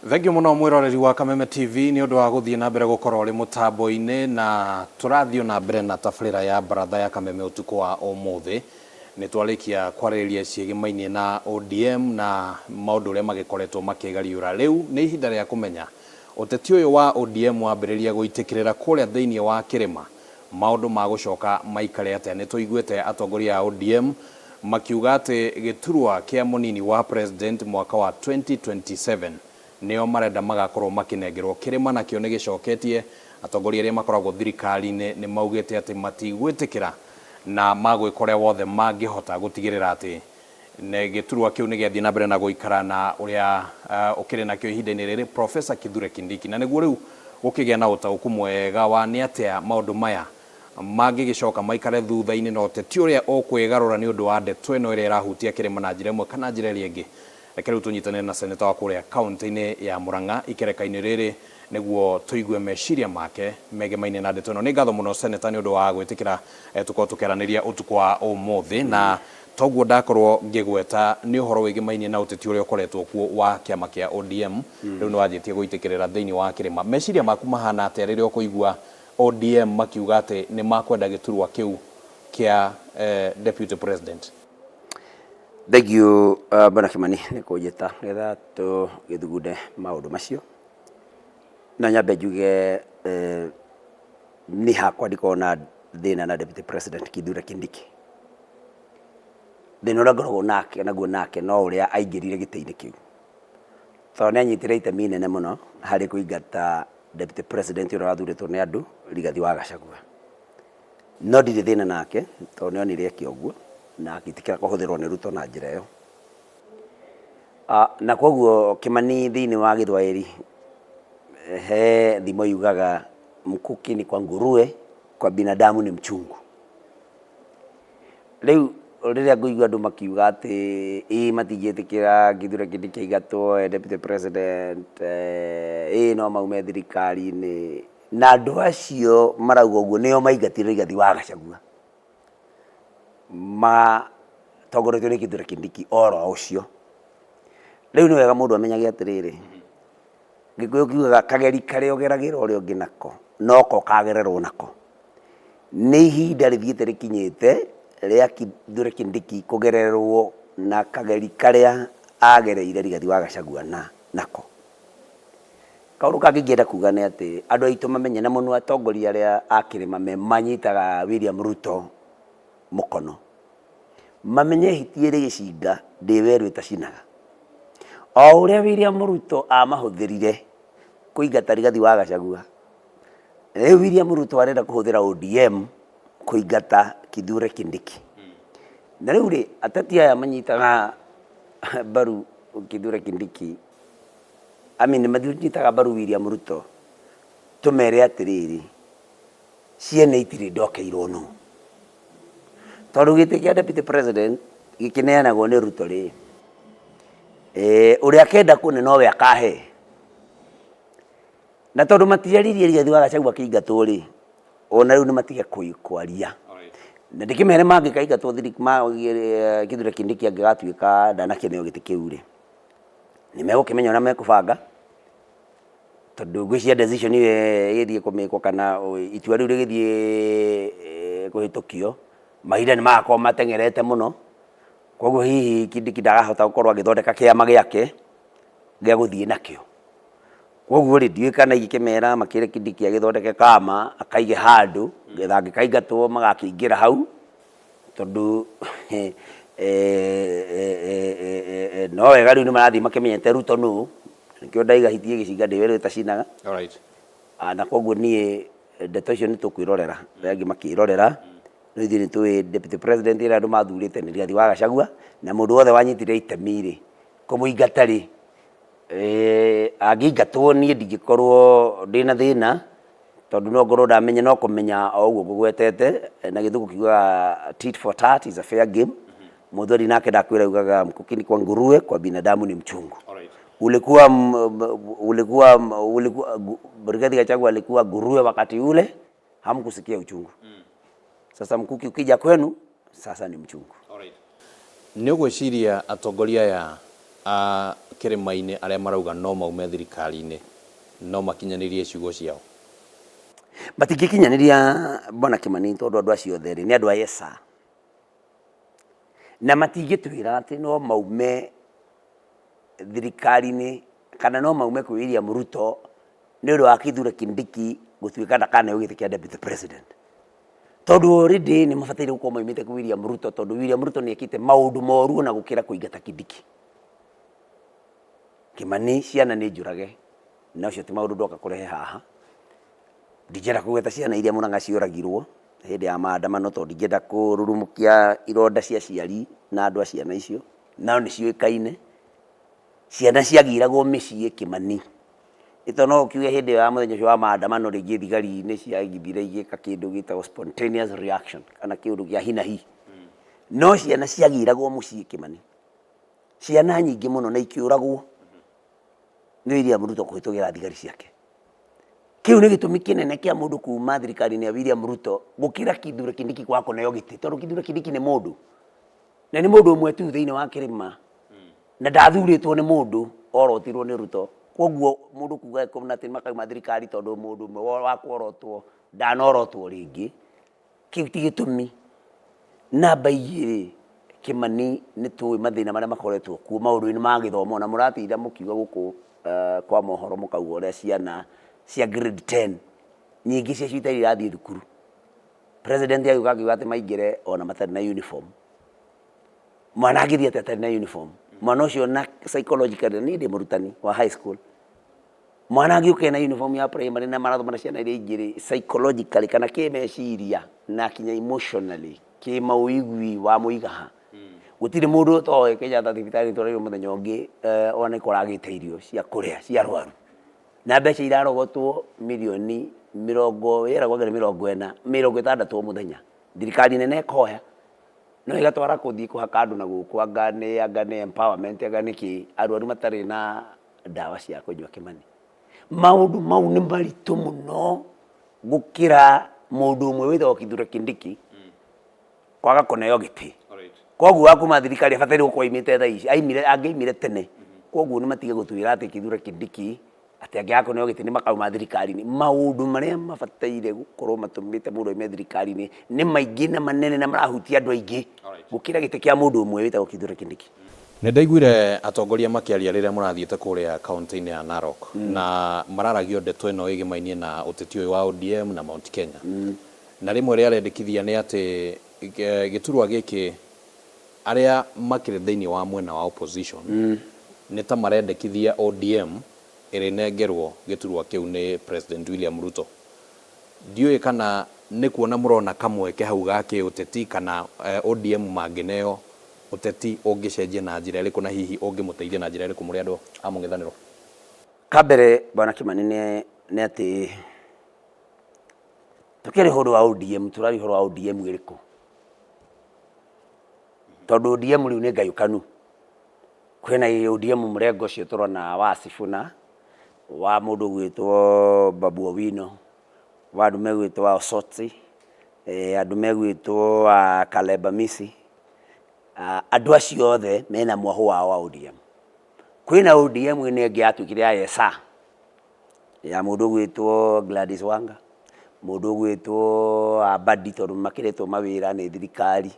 Thengiũ mũno mwĩroreri wa Kameme TV nĩ ũndũ wa gũthiĩ na mbere gũkorwo ũrĩ mũtambo-inĩ, na tũrathiĩ na mbere na tabarĩra ya Baratha ya Kameme ũtukũ wa ũmũthĩ. Nĩ twarĩkia kwarĩrĩria ciĩgĩmainie na ODM na maũndũ ũrĩa magĩkoretwo makĩgariũra. Rĩu nĩ ihinda rĩa kũmenya ũteti ũyũ wa ODM wambĩrĩria gũitĩkĩrĩra kũrĩa thĩinĩ wa kĩrĩma, maũndũ magũcoka maikare atĩa. Nĩ tũiguĩte atongoria a ODM makiuga atĩ gĩturwa kĩa mũnini wa president mwaka wa 2027 nĩo marenda magakorwo makĩnengerwo. Kĩrĩma nakĩo nĩ gĩcoketie, atongoria arĩa makoragwo thirikari-inĩ nĩ maugĩte atĩ matigwĩtĩkĩra na magwĩka ũrĩa wothe mangĩhota gũtigĩrĩra atĩ gĩturwa kĩu nĩ gĩathiĩ na mbere na gũikara na ũrĩa ũkĩrĩ nakĩo ihinda-inĩ rĩrĩ, Professor Kithure Kindiki. Na nĩguo rĩu gũkĩgĩa na ũtaũku mwega wa nĩ atĩa maũndũ maya mangĩgĩcoka maikare thutha-inĩ na ũteti ũrĩa ũkwĩgarũra nĩ ũndũ wa ndeto ĩno ĩrĩa ĩrahutia kĩrĩma na njĩra ĩmwe kana njĩra ĩrĩa ĩngĩ. Reke rĩu tũnyitanĩre na seneta wa kũrĩa kaũntĩ-inĩ ya Murang'a ikereka-inĩ rĩrĩ nĩguo tũigue meciria make megemainie na ndeto ĩno. Nĩ ngatho mũno seneta nĩ ũndũ wa gwĩtĩkĩra tũkorwo tũkĩaranĩria ũtukũ wa ũmũthĩ, na toguo ndakorwo ngĩgweta nĩ ũhoro wĩgĩmainie na ũteti ũrĩa ũkoretwo kuo wa kĩama kĩa ODM rĩu nĩ wanjĩtie gũitĩkĩrĩra thĩinĩ wa kĩrĩma. Meciria maku mahana atĩa rĩrĩa ũkũigua ODM makiuga atĩ nĩ makwenda gĩturwa kĩu kĩa deputy president? Thengiũ Bwana Kĩmani nĩ kũnjĩta nĩgetha tũgĩthugunde maũndũ macio. No nyambe njuge niĩ hakwa ndikoragwo na thĩna na Deputy President Kithure Kindiki. Thĩna ũrĩa ngoragwo nake naguo nake no ũrĩa aingĩrire gĩtĩ-inĩ kĩu. Tondũ nĩ anyitire itemi inene mũno harĩ kũingata Deputy President ũrĩa wathurĩtwo nĩ andũ Rigathi wa Gachagua. No ndirĩ thĩna nake tondũ nĩ onire eke ũguo na agĩtĩkĩra kũhũthĩrwo nĩ Ruto na njĩra ĩyo. Na koguo Kĩmani thĩinĩ wa Gĩthwaĩri he thimo yugaga mkuki ni kwa nguruwe kwa binadamu ni mchungu. Rĩu rĩrĩa ngũigua andũ makiuga atĩ ĩĩ matingĩtĩkĩra Kithure Kindiki aingatwo e deputy president, ĩĩ no maume thirikari-inĩ, na andũ acio marauga ũguo nĩo maingatire Rigathi wa Gachagua, matongoretio nĩ Kithure Kindiki oro ũcio. Rĩu nĩ wega mũndũ amenyage atĩrĩrĩ, Gĩkũyũ kiugaga kageri karĩa ũgeragĩra ũrĩa ũngĩ nako, noko ũkagererwo nako. Nĩ ihinda rĩthiĩte rĩkinyĩte rĩa Kithure Kindiki kũgererwo na kageri karĩa agereire Rigathi wa Gachagua nako. Kaũndũ kangĩ ingĩenda kuga nĩ atĩ andũ aitũ mamenye na mũno atongoria arĩa a kĩrĩma manyitaga William Ruto mũkono. Mamenye hiti ĩrĩ gĩcinga ndĩ werũ ĩtacinaga. O ũrĩa William Ruto amahũthĩrire kũingata Rigathi wa Gachagua, rĩu William Ruto arenda kũhũthĩra ODM kũingata Kithure Kindiki. Na rĩu rĩ, ateti aya manyitaga mbaru Kithure Kindiki, I mean manyitaga mbaru William Ruto, tũmere atĩrĩrĩ, ciene itirĩ ndokeirwo nũ. Tondũ gĩtĩ kĩa deputy president gĩkĩneanagwo nĩ Ruto rĩ, ũrĩa akenda kũne nowe akahe. Na tondũ matiaririe Rigathi wa Gachagua akĩingatwo rĩ, ona rĩu nĩ matige kwaria. Na ndĩkĩmere mangĩkaingatwo Kithure Kindiki angĩgatuĩka ndanakĩneo gĩtĩ kĩu rĩ, nĩ megũkĩmenya ũrĩa mekũbanga. Tondũ ngwĩciria decision ĩyo ĩgĩthiĩ kũmĩkwo kana itua rĩu rĩgĩthiĩ kũhĩtũkio, mahinda nĩ magakorwo mateng'erete mũno, koguo hihi Kindiki ndakahota gũkorwo agĩthondeka kĩama gĩake gĩa gũthiĩ nakĩo. Koguo rĩ, ndiũĩ kana ingĩkĩmera makĩre Kindiki agĩthondeke kama akaige handũ, nĩgetha angĩkaingatwo magakĩingĩra hau. Tondũ no wega rĩu nĩ marathiĩ makĩmenyete Ruto nũ, nĩkĩo ndaiga hiti ĩgĩcinga ndĩ werũ ĩtacinaga. Na koguo niĩ ndeto icio nĩ tũkwĩrorera, arĩa angĩ makĩrorera, no ithuĩ nĩ tũĩ deputy president ĩrĩa andũ mathurĩte nĩ Rigathi wa Gachagua, na mũndũ wothe wanyitire itemi rĩ, kũmũingata rĩ, angĩingatwo niĩ ndingĩkorwo ndĩna thĩna. Tondũ no ngorwo ndamenya no kũmenya o ũguo ngũgwetete, na gĩthũngũ kiugaga tit for tat is a fair game. Mũthoni nake ndakwĩra augaga mkuki kwa nguruwe kwa binadamu ni mchungu. Ulikuwa ulikuwa ulikuwa Rigathi Gachagua alikuwa nguruwe wakati ule, hamkusikia uchungu. Sasa mkuki ukija kwenu sasa ni mchungu. Nĩ ũgwĩciria atongoria aya A kĩrĩma-inĩ arĩa marauga no maume thirikari-inĩ no makinyanĩrie ciugo ciao? Matingĩkinyanĩria Bwana Kĩmani tondũ andũ acio othe rĩ, nĩ andũ a Yesa. Na matingĩtwĩra atĩ no maume thirikari-inĩ kana no maume kwĩ William Ruto nĩ ũndũ wa Kithure Kindiki gũtuĩka ndakaneo gĩtĩ kĩa deputy president. Tondũ already nĩ mabataire gũkorwo maumĩte kwĩ William Ruto tondũ William Ruto nĩ ekĩte maũndũ moru ona gũkĩra kũingata Kindiki. Kĩmani ciana nĩ njũrage na ũcio ti maũndũ ndoka kũrehe haha. Ndingĩenda kũgweta ciana iria Murang'a cioragirwo hĩndĩ ya maandamano tondũ ndingĩenda kũrurumũkia ironda cia aciari na andũ a ciana icio, no nĩ ciũĩkaine. Ciana ciagiragwo mĩciĩ Kĩmani. Ĩto no ũkiuge hĩndĩ ĩyo ya mũthenya ũcio wa maandamano rĩngĩ thigari nĩ ciagithire igĩka kĩndũ gĩtagwo spontaneous reaction kana kĩũndũ kĩa hi na hi. No ciana ciagiragwo mũciĩ Kĩmani. Ciana nyingĩ mũno na ikĩũragwo nĩ William Ruto kũhĩtũkĩra thigari ciake. Kĩu nĩ gĩtũmi kĩnene kĩa mũndũ kuma thirikari-inĩ ya William Ruto gũkĩra Kithure Kindiki kwaga kũneo gĩtĩ tondũ Kithure Kindiki nĩ mũndũ na nĩ mũndũ ũmwe tu thĩinĩ wa kĩrĩma na ndathurĩtwo nĩ mũndũ orotirwo nĩ Ruto koguo mũndũ kuga atĩ makauma thirikari tondũ mũndũ ũmwe wa kworotwo ndanorotwo rĩngĩ Kĩu ti gĩtũmi. Namba igĩrĩ, Kĩmani nĩ tũĩ mathĩna marĩa makoretwo kuo maũndũ-inĩ ma gĩthomo na mũratinda mũkiuga gũkũ kwa mohoro mũkauga ũrĩa ciana cia grade 10 nyingĩ ciacio itarĩ irathiĩ thukuru. President agĩũka akiuga atĩ maingĩre ona matarĩ na uniform. Mwana angĩthiĩ atĩa atarĩ na uniform? Mwana ũcio na psychologically, niĩ ndĩ mũrutani wa high school, Mwana angĩũka ena uniform ya primary na marathoma na ciana iria ingĩ rĩ, psychologically kana kĩmeciria na kinya emotionally kĩmaũigui wa mũigaha gũtirĩ mũndũ ũtoĩ Kenyatta thibitarĩ twarĩirwo mũthenya ũngĩ eh, ona nĩkũragĩte irio cia kũrĩa cia arwaru na mbeca irarogotwo mirioni mĩrongo yeragwo anga nĩ 40 60 o mũthenya thirikari nene ĩkoya no ĩgatwara kũthiĩ kũhaka andũ na gũkũ anga nĩ empowerment anga nĩ kĩ arwaru matarĩ na ndawa cia kũnyua Kĩmani. Maũndũ mau nĩ maritũ mũno gũkĩra mũndũ ũmwe wĩtagwo Kithure Kindiki kwaga kũneo gĩtĩ. Koguo wa kuma thirikari abataire gũkorwo aimĩte thaa ici, aimire angĩaimire tene. Koguo nĩ matige gũtwĩra atĩ Kithure Kindiki atĩ angĩaga kũneo gĩtĩ nĩ makauma thirikari-inĩ. Maũndũ marĩa mabataire gũkorwo matũmĩte mũndũ aume thirikari-inĩ nĩ maingĩ na manene na marahutia andũ aingĩ gũkĩra gĩtĩ kĩa mũndũ ũmwe wĩtagwo Kithure Kindiki. Nĩ ndaiguire atongoria makĩaria rĩrĩa mũrathiĩte kũrĩa kaũntĩ-inĩ ya Narok, na mararagio ndeto ĩno ĩgĩmainie na ũteti ũyũ wa ODM na Mount Kenya. Na rĩmwe rĩarendekithia nĩ atĩ gĩturwa gĩkĩ arĩa makĩrĩ thĩinĩ wa mwena wa opposition nĩ ta marendekithia ODM ĩrĩnengerwo gĩturwa kĩu nĩ President William Ruto. Ndiũĩ kana nĩ kuona mũrona kamweke hau ga kĩũteti kana ODM mangĩneo Ũteti ũngĩcenjia na njĩra ĩrĩkũ na hihi ũngĩmũteithia na njĩra ĩrĩkũ mũrĩ andũ a mũng'ethanĩro? Ka mbere Bwana Kĩmani nĩ nĩ atĩ tũkĩaria ũhoro wa ODM tũraria ũhoro wa ODM ĩrĩkũ? Tondũ ODM rĩu nĩ ngayũkanu. Kwĩna ODM mũrengo ũcio tũrona wa Sifuna, wa mũndũ ũgwĩtwo Babu Owino, wa andũ megwĩtwo Osotsi, andũ megwĩtwo a Caleb Amisi, Andũ acio othe mena mwahũ wao wa ODM. Kwĩna ODM ĩno ĩngĩ yatuĩkire ya Yesa, ya mũndũ ũgwĩtwo Gladys Wanga, mũndũ ũgwĩtwo Abadi tondũ makĩretwo mawĩra nĩ thirikari,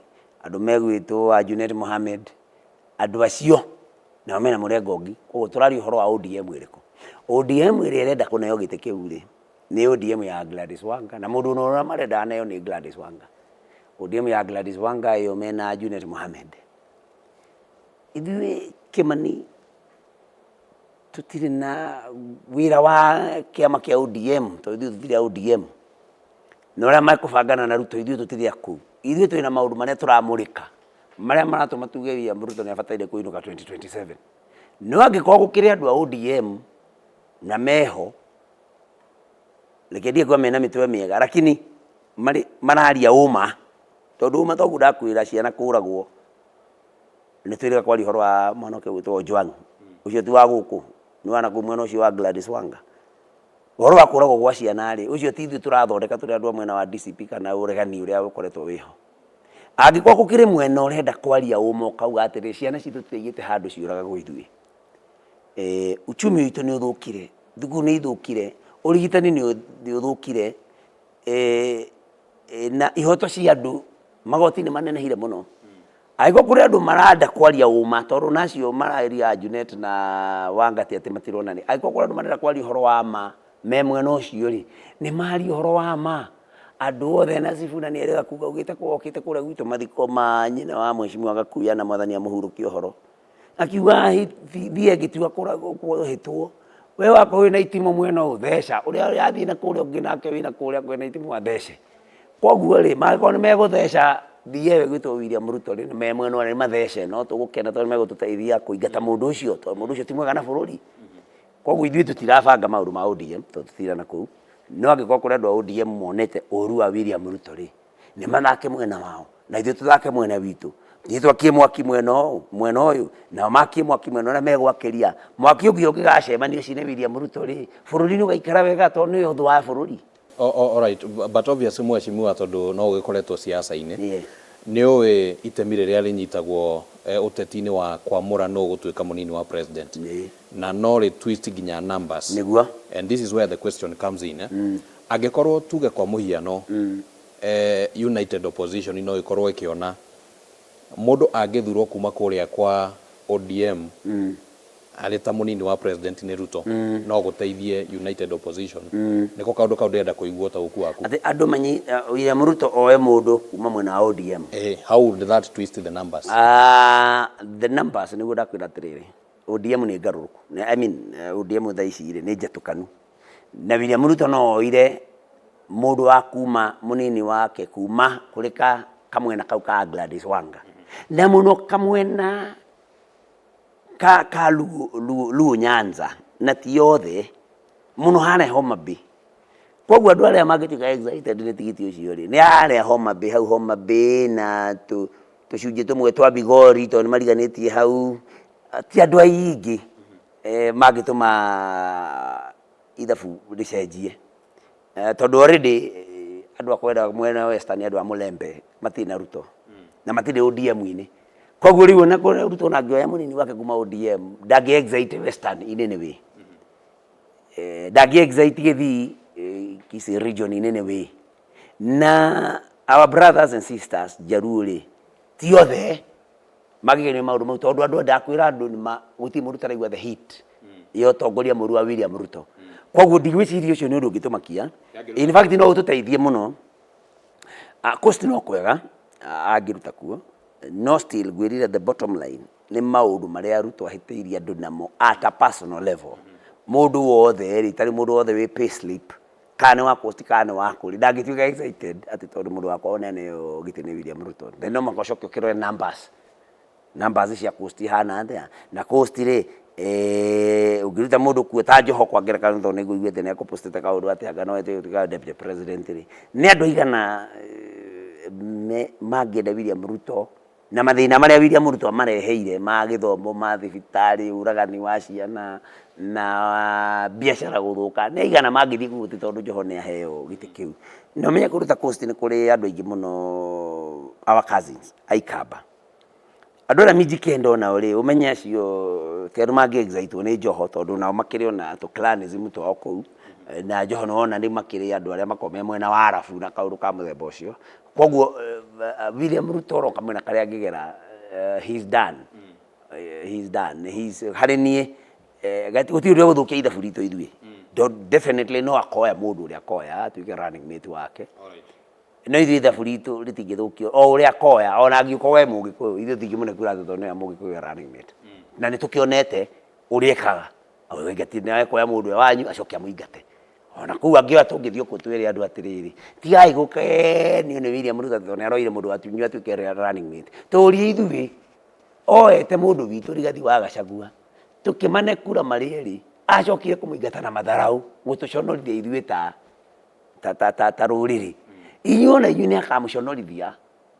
andũ megwĩtwo a Junet Mohamed, andũ acio nao mena mũrengo ũngĩ. Koguo tũraria ũhoro wa ODM ĩrĩkũ? ODM ĩrĩa ĩrenda kũneo gĩtĩ kĩu rĩ, nĩ ODM ya Gladys Wanga, na mũndũ ũrĩa marenda aneo nĩ Gladys Wanga. ODM ya Gladys Wanga ĩyo mena Junet Mohamed. Ithuĩ Kĩmani tũtirĩ na wĩra wa kĩama kĩa ODM tondũ ithuĩ tũtirĩ a ODM. Na ũrĩa mekũbangana na Ruto ithuĩ tũtirĩ a kũu. Ithuĩ twĩna maũndũ marĩa tũramũrĩka marĩa maratũma tuge William Ruto nĩ abataire kũinũka 2027. No angĩkorwo gũkĩrĩ andũ a ODM na meho, reke ndige kuga mena mĩtwe mĩega lakini marĩ mararia ũma tondũ ũma toguo ndakwĩra ciana kũragwo nĩ twĩrĩga kwaria ũhoro wa mwanake ũgwĩtwo Ojwang ũcio ti wa gũkũ nĩ wa nakũu mwena ũcio wa Gladys Wanga ũhoro wa kũragwo gwa ciana rĩ ũcio ti ithuĩ tũrathondeka tũrĩ andũ a mwena wa DCP kana ũregani ũrĩa ũkoretwo wĩho angĩkorwo gũkĩrĩ mwena ũrenda kwaria ũma ũkauga atĩrĩ ciana citũ tũtiaigĩte handũ ciũragagwo ithuĩ. Uchumi witũ nĩ ũthũkire, thukuru nĩ ithũkire, ũrigitani nĩ ũthũkire, na ihoto cia andũ magoti nĩ manenehire mũno. Angĩkorwo kũrĩ andũ marenda kwaria ũma tondũ na acio mararia Junet na Wangati atĩ matirona rĩ, angĩkorwo kũrĩ andũ marenda kwaria ũhoro wa ma me mwena ũcio rĩ, nĩ marie ũhoro wa ma. Andũ othe na Sifuna nĩ erĩga kuga augĩte okĩte kũrĩa gwitũ mathiko ma nyina wa mheshimiwa Gakuya na mwathani amũhurũkie ũhoro. Akiuga thiĩ ngĩtua kũhĩtwo, we wakorwo wĩna itimũ mwena ũyũ theca, ũrĩa ũrathiĩ na kũrĩa ũngĩ nake wĩna kũrĩa kwĩna itimũ athece. Koguo rĩ, mangĩkorwo nĩ megũtheca thiĩ ĩyo ĩgwĩtwo William Ruto rĩ, me mwena ũrĩa nĩ mathece, no tũgũkena tondũ nĩ megũtũteithia kũingata mũndũ ũcio, tondũ mũndũ ũcio ti mwega na bũrũri. Koguo ithuĩ tũtirabanga maũndũ ma ODM tondũ tũtirĩ na kũu, no angĩkorwo kũrĩ andũ a ODM monete ũru wa William Ruto rĩ, nĩ mathake mwena wao na ithuĩ tũthake mwena witũ. Ithuĩ twakie mwaki mwena ũyũ, mwena ũyũ, nao makie mwaki mwena ũrĩa megwakĩria. Mwaki ũngĩ ũngĩgacemania ũcine William Ruto rĩ, bũrũri nĩ ũgaikara wega tondũ nĩwe ũthũ wa bũrũri. Alright, but obviously mheshimiwa tondũ no ũgĩkoretwo siasa-inĩ, nĩ ũĩ itemi rĩrĩa rĩnyitagwo ũteti-inĩ wa kwamũra nũ ũgũtuĩka mũnini wa president, na no rĩ twist nginya numbers. Nĩguo. And this is where the question comes in. Angĩkorwo tuge kwa mũhiano United Opposition no ĩkorwo ĩkĩona mũndũ angĩthurwo kuma kũrĩa kwa ODM arĩ ta mũnini wa president nĩ Ruto no gũteithie United Opposition. Nĩko kaũndũ kau ndĩrenda kũigua ũtaũku waku. Atĩ andũ manyi William Ruto oe mũndũ kuma mwena wa ODM. How would that twist the numbers? The numbers nĩguo ndakwĩra atĩrĩrĩ, ODM nĩ ngarũrũku. I mean ODM thaa ici rĩ nĩ njatũkanu. Na William Ruto no oire mũndũ wa kuma mũnini wake kuma kũrĩ ka kamwena kau ka Gladys Wanga. Na mũno kamwena ka, ka Luo, Luo, Luo Nyanza na ti othe mũno harĩa Homa Bay. Koguo andũ arĩa mangĩtuĩka excited nĩ tigiti ũcio rĩ, nĩ harĩa Homa Bay, hau Homa Bay na tũcunjĩ tũmwe twa Migori tondũ nĩ mariganĩtie hau, ti andũ aingĩ mangĩtũma ithabu rĩcenjie. Tondũ already andũ a kwenda mwena wa Western andũ a Mũlembe matirĩ na Ruto na matirĩ ODM-inĩ. Koguo rĩu ona Ruto ona angĩoya mũnini wake kuma ODM ndangĩ excite Western in any way. Ndangĩ excite Gĩthii, Kisii region in any way. Na our brothers and sisters Jaluo rĩ, ti othe mangĩgerio maũndũ mau tondũ andũ ndakwĩra andũ nĩ ma gũtirĩ mũndũ ũtaraigua the heat ya ũtongoria mũru wa William Ruto. Koguo ndigwĩciria ũcio nĩ ũndũ ũngĩtũmakia. In fact no ũtũteithie mũno. Coast no kwega angĩruta kuo, no still ngwĩrire the bottom line nĩ maũndũ marĩa Ruto ahĩtĩirie andũ namo at a personal level. Mũndũ wothe rĩ, tarĩu mũndũ wothe wĩ payslip kana nĩ wa Coast kana nĩ wa kũ rĩ, ndangĩtuĩka excited atĩ tondũ mũndũ wakwa one aneo gĩtĩ nĩ William Ruto. Then no mũhaka ũcoke ũkĩrore numbers, numbers cia Coast ihana atĩa, na Coast rĩ, ũngĩruta mũndũ kuo ta Joho kwa ngerekano tondũ nĩ ngũiguĩte nĩ ekũ post ĩte kaũndũ atĩ anga no atuĩke deputy president rĩ, nĩ andũ aigana mangĩenda William Ruto na mathĩna marĩa William Ruto amareheire ma gĩthomo, ma thibitarĩ, ũragani wa ciana na biacara gũthũka, nĩ aigana mangĩthiĩ kũu atĩ tondũ Joho nĩ aheo gĩtĩ kĩu. Na ũmenye kũndũ ta Coast nĩ kũrĩ andũ aingĩ mũno our cousins Aikamba. Andũ arĩa Mijikenda onao rĩ, ũmenye acio ti andũ mangĩ excite wo nĩ Joho tondũ nao makĩrĩ ona tũ clanism twao kũu, na Joho nĩ wona nĩ makĩrĩ andũ arĩa makoragwo me mwena wa Arabu na kaũndũ ka mũthemba ũcio. Koguo William Ruto oro kamwena karĩa angĩgera he is done. He is done. He is, harĩ niĩ gũtirĩ ũndũ egũthũkia ithabu ritũ ithuĩ. Definitely no akoya mũndũ ũrĩa akoya atuĩke running mate wake. No ithuĩ ithabu ritũ rĩtingĩthũkio o ũrĩa akoya ona angĩũka we mũgĩkũyũ ithuĩ tũtingĩmũne kura tondũ nĩwe mũgĩkũyũ running mate. Na nĩ tũkĩonete ũrĩa ekaga. Nĩ ekoya mũndũ ũrĩa wanyu acoke amũingate. Ona kũu angĩoya tũngĩthiĩ kũu twĩre andũ atĩrĩrĩ, tigai gũkenio nĩ William Ruto tondũ nĩ aroire mũndũ wanyu atuĩke running mate. Tũrie ithuĩ oete mũndũ witũ Rigathi wa Gachagua tũkĩmane kura marĩ erĩ acokire kũmũingata na matharaũ gũtũconorithia ithuĩ ta ta ta ta ta rũrĩrĩ. Inyuĩ ona inyuĩ nĩ akamũconorithia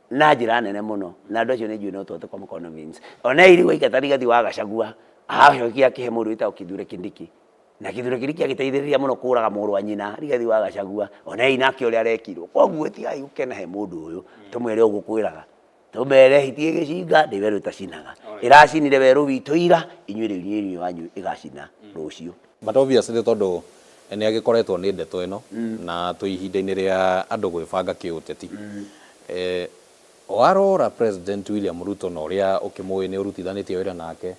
na njĩra nene mũno na andũ acio nĩ njũĩ no tũhote kũmũ convince. Ona rĩu aingata Rigathi wa Gachagua acokire akĩhe mũndũ wĩtagwo Kithure Kindiki. Na Kithure Kindiki agĩteithĩrĩria mũno kũraga mũrũ wa nyina Rigathi wa Gachagua ona nake ũrĩa arekirwo. Koguo tigai gũkena he mũndũ ũyũ tũmwĩre ũguo kwĩraga. Tũmere hiti ĩgĩcinga ndĩ werũ ĩtacinaga. Ĩracinire werũ witũ ira, inyuĩ rĩu inyuĩ wanyu ĩgacina rũciũ. But obviously tondũ nĩ agĩkoretwo nĩ ndeto ĩno na twĩ ihinda-inĩ rĩa andũ gwĩbanga kĩũteti. Warora President William Ruto na ũrĩa ũkĩmũĩ nĩ ũrutithanĩtie wĩra nake,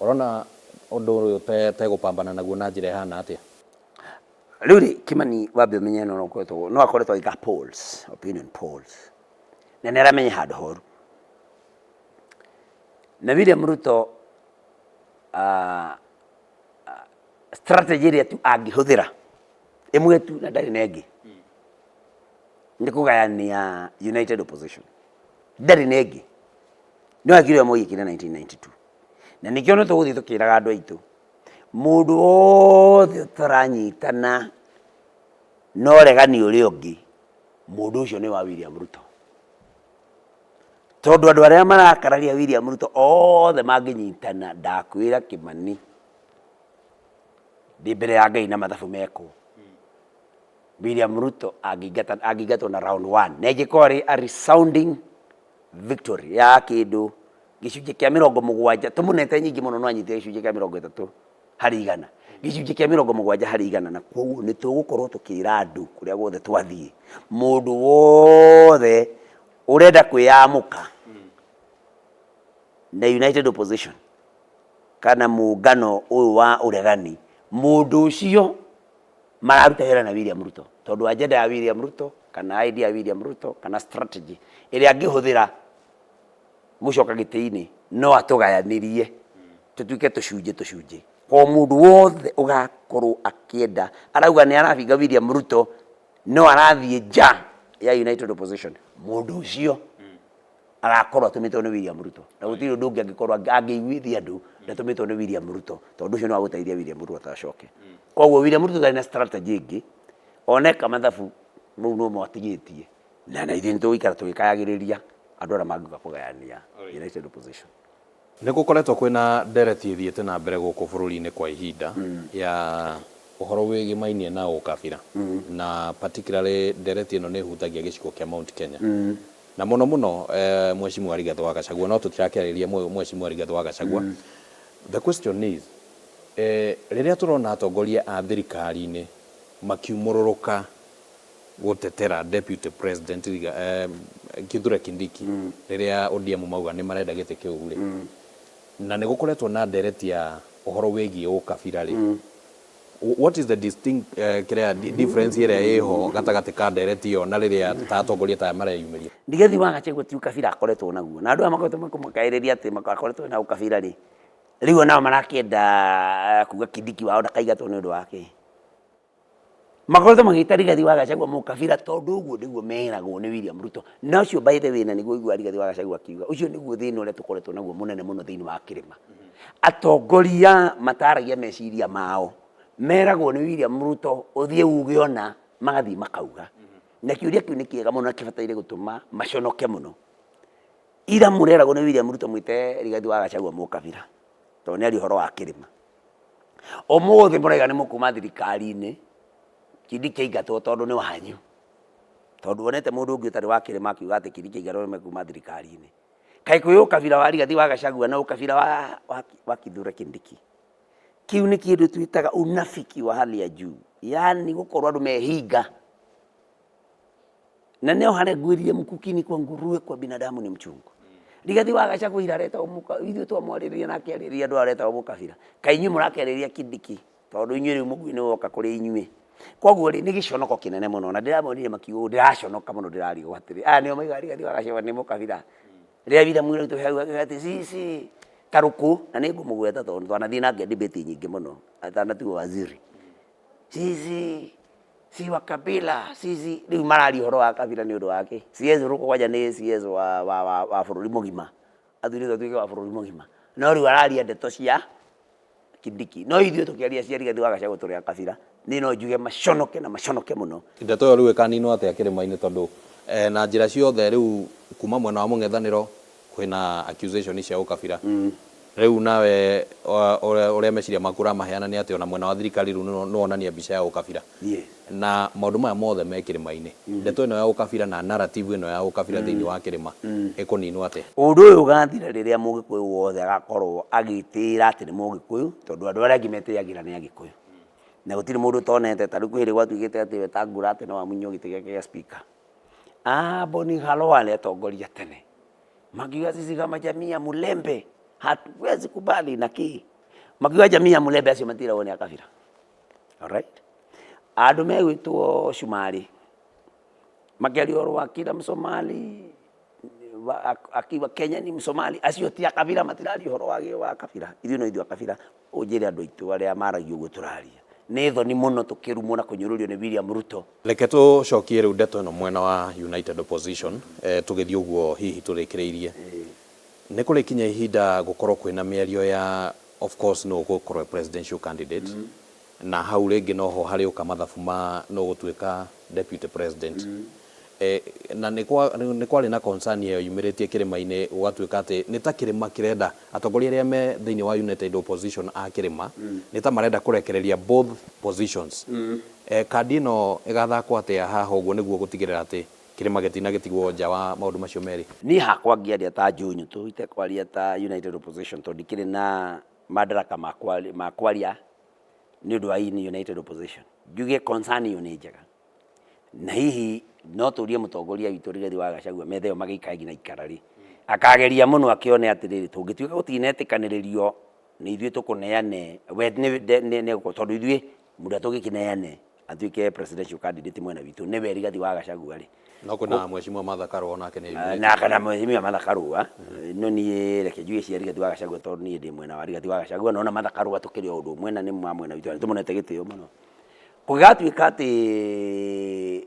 ũrona ũndũ ũyũ tegũpambana naguo na njĩra ĩhana atĩa? Rĩu rĩ, Kimani wambe ũmenye no akoretwo no akoretwo agĩka polls, opinion polls, na nĩ aramenya handũ horu. Na William Ruto strategy ĩrĩa tu angĩhũthĩra ĩmwe tu na ndarĩ na ĩngĩ nĩ kũgayania united opposition, ndarĩ na ĩngĩ. No ekire ũrĩa Moi ekire 1992 na nĩkĩo nĩ tũgũthiĩ tũkĩraga andũ aitũ mũndũ wothe ũtaranyitana na ũregani ũrĩa ũngĩ, mũndũ ũcio nĩ wa William Ruto. Tondũ andũ arĩa marakararia William Ruto othe mangĩnyitana, ndakwĩra Kĩmani, ndĩ mbere ya Ngai na mathabu mekwo, William Ruto angĩingatwo na round one, na ĩngĩkorwo ĩrĩ a resounding victory ya kĩndũ gĩcunjĩ kĩa 70, tũmũnete nyingĩ mũno no anyite gĩcunjĩ kĩa 30%, gĩcunjĩ kĩa 70%, na koguo nĩ tũgũkorwo tũkĩra andũ kũrĩa guothe twathiĩ, mũndũ wothe ũrenda kwĩyamũka na united opposition kana mũngano ũyũ wa ũregani, mũndũ ũcio mararuta wĩra na William Ruto, tondũ agenda ya William Ruto kana idea ya William Ruto kana strategy ĩrĩa angĩhũthĩra gũcoka gĩtĩ-inĩ no atũgayanirie tũtuĩke tũcunjĩ tũcunjĩ. Ko mũndũ wothe ũgakorwo akĩenda arauga nĩ arabinga William Ruto no arathiĩ nja ya united opposition, mũndũ ũcio agakorwo atũmĩtwo nĩ William Ruto, na gũtirĩ ũndũ ũngĩ angĩkorwo angĩiguithia andũ ndatũmĩtwo nĩ William Ruto, tondũ ũcio nĩ wa gũteithia William Ruto acoke. Koguo William Ruto ndarĩ na strategy ĩngĩ, oneka mathabu mau no atigĩtie, na ithuĩ nĩ tũgũikara tũgĩkayagĩrĩria andũ arĩa mangĩũka kũgayania united opposition. Nĩ gũkoretwo kwĩna ndereti ĩthiĩte na mbere gũkũ bũrũri-inĩ kwa ihinda ya ũhoro wĩgĩmainie na ũkabira, na particularly ndereti ĩno nĩ ĩhutagia gĩcigo kĩa Mount Kenya na mũno mũno Mheshimiwa Rigathĩ wa Gachagua, no tũtirakĩarĩria Mheshimiwa Rigathĩ wa Gachagua. The question is, rĩrĩa tũrona atongoria a thirikari-inĩ makiumũrũrũka gũtetera Deputy President Kithure Kindiki rĩrĩa ODM mauga nĩ marenda gĩtĩ kĩu rĩ, na nĩ gũkoretwo na ndereti ya ũhoro wĩgiĩ ũkabira rĩ, what is the distinct kĩrĩa difference ĩrĩa ĩho gatagatĩ ka ndereti ĩyo na rĩrĩa ta atongoria ta aya mareyumĩria? Rigathi wa Gachagua ti ũkabira akoretwo naguo, na andũ aya makoretwo makĩmũkaĩrĩria atĩ akoretwo na ũkabira rĩ, rĩu onao marakĩenda kuga Kindiki wao ndakaingatwo nĩ ũndũ wa kĩ? Makoretwo magĩta Rigathi wa Gachagua mũkabira tondũ ũguo nĩguo meragwo nĩ William Ruto. Na ũcio by the way, na nĩguo ũiguaga Rigathi wa Gachagua akiuga, ũcio nĩguo thĩna ũrĩa tũkoretwo naguo mũnene mũno thĩinĩ wa kĩrĩma. Atongoria mataragia meciria mao, meragwo nĩ William Ruto ũthiĩ uge ũna, magathiĩ makauga. Na kĩũria kĩu nĩ kĩega mũno na kĩbataire gũtũma maconoke mũno. Ira mũreragwo nĩ William Ruto mwĩte Rigathi wa Gachagua mũkabira tondũ nĩ aria ũhoro wa kĩrĩma. Ũmũthĩ mũraiga nĩ mũkuma thirikari-inĩ, Kindiki aingatwo tondũ nĩ wanyu. Tondũ wonete mũndũ ũngĩ ũtarĩ wa kĩrĩma akiuga atĩ Kindiki aingatwo nĩ mekuma thirikari-inĩ. Kaĩ kwĩ ũkabira wa Rigathi wa Gachagua na ũkabira wa Kithure Kindiki? Kĩu nĩ kĩndũ twĩtaga unafiki wa hali ya juu, yaani gũkorwo andũ mehinga. Na nĩho harĩa ngwĩrire mkukini kwa nguruwe kwa binadamu ni mchungu. Rigathi wa Gachagua ira aretagwo mũka, ithuĩ twamwarĩrĩria nake arĩrĩria andũ aretagwo mũkabira. Kaĩ inyuĩ mũrakĩarĩrĩria Kindiki tondũ inyuĩ rĩu mũguĩ nĩ woka kũrĩ inyuĩ. Koguo rĩ, nĩ gĩconoko kĩnene mũno na ndĩramonire makiuga ũguo ndĩraconoka mũno ndĩrarigwo atĩrĩ, aya nĩo maugaga Rigathi wa Gachagua nĩ mũkabira. Rĩrĩa William Ruto augaga atĩ sisi ta rũkũ, na nĩ ngũmũgweta tondũ twanathiĩ nake debate nyingĩ mũno atanatuo waziri. Sisi si wa kabila sisi, rĩu mararia ũhoro wa kabila nĩ ũndũ wa kĩ? CS Ruku kwanja nĩ CS wa bũrũri mũgima, athurĩtwo atuĩke wa bũrũri mũgima, no rĩu araria ndeto cia Kindiki. No ithuĩ tũkĩaria cia Rigathi wa Gachagua tũrĩ a kabila, niĩ no njuge maconoke na maconoke mũno. Ndeto ĩyo rĩu ĩkaninwo atĩa kĩrĩma-inĩ tondũ na njĩra ciothe rĩu kuma mwena wa mũng'ethanĩro kwĩna accusation cia ũkabira. Rĩu nawe ũrĩa meciria maku ũramaheana nĩ atĩ ona mwena wa thirikari rĩu nĩ wonania mbica ya ũkabira. Yes. Na maũndũ maya mothe me kĩrĩma-inĩ. Ndeto ĩno ya ũkabira na narrative ĩno ya ũkabira thĩinĩ wa kĩrĩma ĩkũninwo atĩa? Ũndũ ũyũ ũgathira rĩrĩa Mũgĩkũyũ wothe agakorwo agĩtĩĩra atĩ nĩ Mũgĩkũyũ, tondũ andũ arĩa angĩ metĩyagĩra nĩ Agĩkũyũ. Na gũtirĩ mũndũ ũtonete, ta rĩu kwĩ hĩndĩ gwatuĩkĩte atĩ Wetangula atĩ no amunywo gĩtĩ gĩake gĩa speaker. Boni Khalwale atongoria tene makiuga sisi kama jamii ya Mulembe hatuwezi kubali na kĩ, makiuga jamii ya Mulembe acio matiragwo nĩ akabira. Alright? Andũ megwĩtwo Cumarĩ makĩaria ũhoro wa kila Msomali akiwa Kenya ni Msomali, acio ti akabira, matiraria ũhoro wa wa kabira. Ithuĩ no ithuĩ akabira. Ũnjĩre andũ aitũ arĩa maragia ũguo tũraria. Nĩ thoni mũno tũkĩrumwo na kũnyũrũrio nĩ William Ruto. Reke tũcokie rĩu ndeto ĩno mwena wa United Opposition, tũgĩthiĩ ũguo hihi tũrĩkĩrĩirie. Nĩ kũrĩkinya ihinda gũkorwo kwĩna mĩario ya of course nũ ũgũkorwo e presidential candidate, na hau rĩngĩ noho harĩũka mathabu ma nũ ũgũtuĩka deputy president. Na nĩ kwarĩ na concern ĩyo yumĩrĩtie kĩrĩma-inĩ gũgatuĩka atĩ nĩ ta kĩrĩma kĩrenda atongoria arĩa me thĩinĩ wa United Opposition a kĩrĩma nĩ ta marenda kũrekereria both positions. Kandi ĩno ĩgathakwo atĩa haha ũguo nĩguo gũtigĩrĩra atĩ kĩrĩma gĩtinagĩtigwo nja wa maũndũ macio merĩ? Niĩ hakwa ngĩaria ta Njunyutu itekwaria ta United Opposition tondũ ndikĩrĩ na madaraka ma kwaria nĩ ũndũ wa United Opposition. Njuge concern ĩyo nĩ njega. Na hihi no tũrie mũtongoria witũ Rigathi wa Gachagua metha ĩyo magĩikare nginya ikara rĩ, akageria mũno akĩone atĩrĩrĩ, tũngĩtuĩka gũtinetĩkanĩrĩrio nĩ ithuĩ tũkũneane we tondũ ithuĩ mũndũ ũrĩa tũngĩkĩneane atuĩke presidential candidate mwena witũ nĩwe Rigathi wa Gachagua rĩ. No kwĩna Mheshimiwa Martha Karua onake nĩ eyumĩrĩtie. Na kana Mheshimiwa Martha Karua, no niĩ reke njuge cia Rigathi wa Gachagua tondũ niĩ ndĩ mwena wa Rigathi wa Gachagua, no ona Martha Karua tũkĩrĩ o ũndũ ũmwe na nĩ wa mwena witũ na nĩ tũmũnete gĩtĩo mũno. Kũngĩgatuĩka atĩ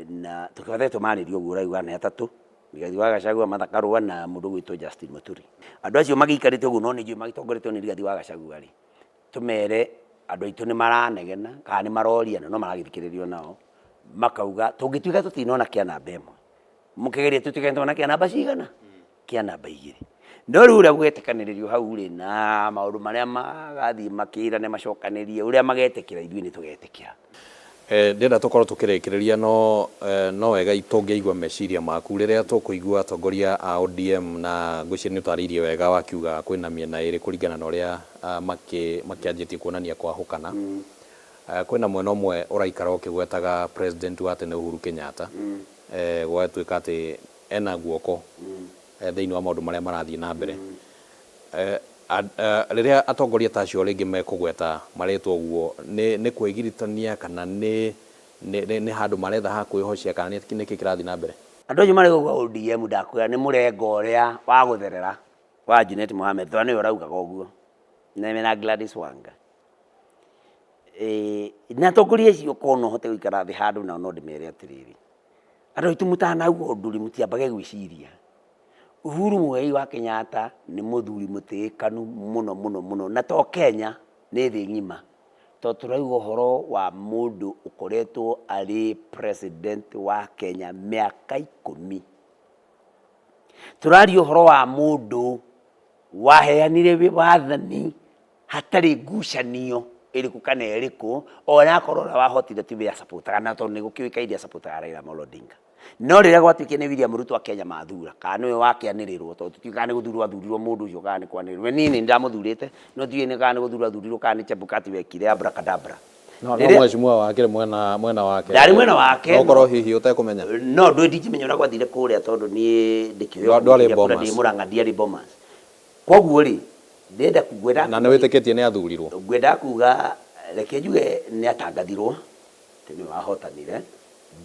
na tũkoretwo marĩria ũguo ũrauga nĩ atatũ, Rigathi wa Gachagua, Martha Karua na mũndũ ũgwĩtwo Justin Muturi. Andũ acio magĩikarĩte ũguo no nĩ njũĩ magĩtongoretio nĩ Rigathi wa Gachagua rĩ, tũmere andũ aitũ nĩ maranegena kana nĩ maroria na no maragĩthikĩrĩrio nao, makauga tũngĩtuĩka tũtinona kĩa namba ĩmwe, mũkĩgerie tũtuĩke nĩ tuona kĩa namba cigana? Kĩa namba igĩrĩ. No rĩu ũrĩa gũgetĩkanĩrĩrio hau rĩ, na maũndũ marĩa magathiĩ makĩrane macokanĩrie, ũrĩa magetĩkĩra ithuĩ nĩ tũgetĩkĩra. Ndĩrenda tũkorwo tũkĩrĩkĩrĩria no no wega tũngĩigua meciria maku rĩrĩa tũkũigua atongoria a ODM na ngwĩciria nĩ ũtarĩirie wega wakiuga kwĩna mĩena ĩrĩ kũringana na ũrĩa makĩanjĩtie kuonania kwahũkana. Kwĩna mwena ũmwe ũraikara ũkĩgwetaga president wa tene Uhuru Kenyatta, gũgatuĩka atĩ ena guoko thĩinĩ wa maũndũ marĩa marathiĩ na mbere. Rĩrĩa atongoria ta acio rĩngĩ mekũgweta marĩtwa ũguo, nĩ kwĩgiritania kana nĩ nĩ handũ maretha ha kwĩhocia kana nĩkĩ kĩrathiĩ na mbere? Andũ acio marĩ gũkũ ODM ndakwĩra nĩ mũrengo ũrĩa wa gũtherera wa Junet Mohamed tondũ nĩwe ũraugaga ũguo na mena Gladys Wanga. Na atongoria acio korwo no hote gũikara thĩ handũ nao no ndĩmere atĩrĩrĩ, Andũ aitũ mũtanauga ũndũ rĩ, mũtiambage gwĩciria. Uhuru Muigai wa Kenyatta nĩ mũthuri mũtĩĩkanu mũno mũno mũno, na to Kenya, nĩ thĩ ng'ima. Tondũ tũrauga ũhoro wa mũndũ ũkoretwo arĩ president wa Kenya mĩaka ikũmi. Tũraria ũhoro wa mũndũ waheanire wathani hatarĩ ngucanio ĩrĩkũ kana ĩrĩkũ, ona akorwo ũrĩa wahotire tiwe a-support aga, na tondũ nĩ gũkĩũĩkaine a-support aga Raila Amolo Odinga. No rĩrĩa gwatuĩkire nĩ William Ruto Akenya mathura, kana nĩwe wakĩanĩrĩrwo, tondũ tũtiũĩ kana nĩ gũthurwo athurirwo mũndũ ũcio kana nĩ kwanĩrĩrwo. Niĩ nĩ ndamũthurĩte, no ndiũĩ nĩ kana nĩ gũthurwo athurirwo kana nĩ Chebukati wekire abracadabra. No no mheshimiwa wakĩrĩ mwena mwena wake. Ndarĩ mwena wake. No ũkorwo hihi ũtekũmenya. No ndũĩ ndingĩmenya ũrĩa gwathire kũrĩa tondũ niĩ ndĩkĩũĩ Ndwarĩ Bomas. Ndĩ Mũrang'a ndiarĩ Bomas. Koguo rĩ, ndĩrenda ngwendaga Na nĩ wĩtĩkĩtie nĩ athurirwo? Ngwendaga kuga, reke njuge nĩ atangathirwo atĩ nĩwe wahotanire,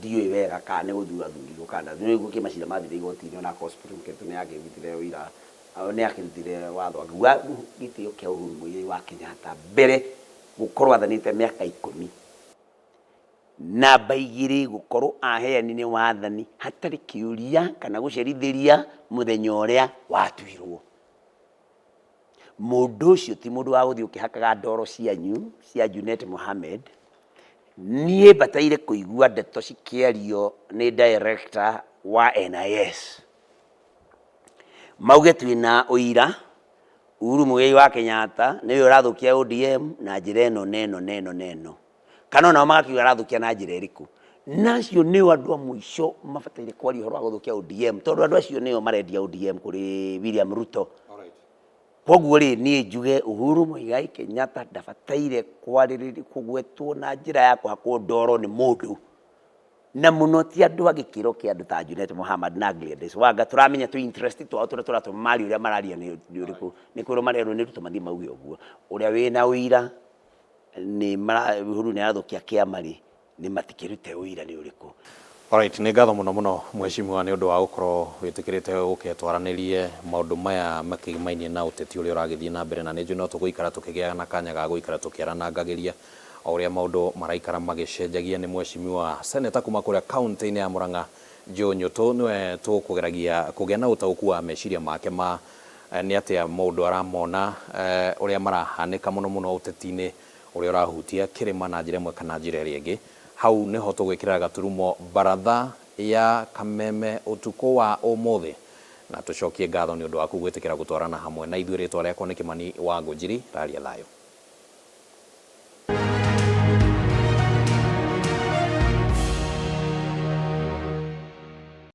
ndiũĩ wega kana nĩ gũthurwo athurirwo kana ndathurirwo, nĩ ũĩ kwĩ macira mathire igoti-inĩ ona akorwo Supreme Court nĩ yakĩrutire ũira, nĩ yakĩrutire watho akiuga gĩtĩo kĩa Uhuru Muigai wa Kenyatta mbere gũkorwo athanĩte mĩaka ikũmi. Namba igĩrĩ, gũkorwo aheanire wathani hatarĩ kĩũria kana gũcerithĩria mũthenya ũrĩa watuirwo. Mũndũ ũcio ti mũndũ wa gũthiĩ ũkĩhakaga ndoro cianyu cia Junet Mohamed. Niĩ bataire kũigua ndeto cikĩario nĩ director wa NIS. Mauge twĩna ũira Uhuru Muigai wa Kenyatta nĩwe ũrathũkia ODM na njĩra ĩno na ĩno na ĩno na ĩno. Kana onao magakiuga arathũkia na njĩra ĩrĩkũ. Na acio nĩo andũ a mũico mabataire kwaria ũhoro wa gũthũkia ODM tondũ andũ acio nĩo marendia ODM kũrĩ William Ruto. Koguo rĩ niĩ njuge Uhuru Muigai Kenyatta ndabataire kwarĩrĩrio kũgwetwo na njĩra ya kũhakwo ndoro nĩ mũndũ. Na mũno ti andũ a gĩkĩro kĩa andũ ta Junet Mohammad na Gladys Wanga tũramenya tũ interest twao tũrĩa tũratũma marie ũrĩa mararia nĩ ũrĩkũ. Nĩ kwĩrwo marerwo nĩ Ruto mathiĩ mauge ũguo. Ũrĩa wĩna ũira nĩ mara Uhuru nĩ arathũkia kĩama rĩ, nĩ matikĩrute ũira nĩ ũrĩkũ. Alright, nĩ ngatho mũno mũno mheshimiwa nĩ ũndũ wa gũkorwo wĩtĩkĩrĩte gũke twaranĩrie maũndũ maya makĩgimainie na ũteti ũrĩa ũragĩthiĩ na mbere na nĩ njũĩ no tũgũikara tũkĩgĩaga na kanya ga gũikara tũkĩaranangagĩria o ũrĩa maũndũ maraikara magĩcenjagia. Nĩ mheshimiwa seneta kuma kũrĩa kaũntĩ-inĩ ya Murang'a Joe Nyũtũ nĩwe tũkũgeragia kũgĩa na ũtaũku wa meciria make ma nĩ atĩa maũndũ aramona ũrĩa marahanĩka mũno mũno ũteti-inĩ ũrĩa ũrahutia kĩrĩma na njĩra ĩmwe kana njĩra ĩrĩa ĩngĩ. Hau nĩho tũgwĩkĩrĩra gaturumo baratha ya Kameme ũtukũ wa ũmũthĩ na tũcokie ngatho nĩ ũndũ waku gwĩtĩkĩra gũtwarana hamwe na ithuĩ. Rĩtwa rĩakwa nĩ Kĩmani wa Ngũnjiri, raria thayũ.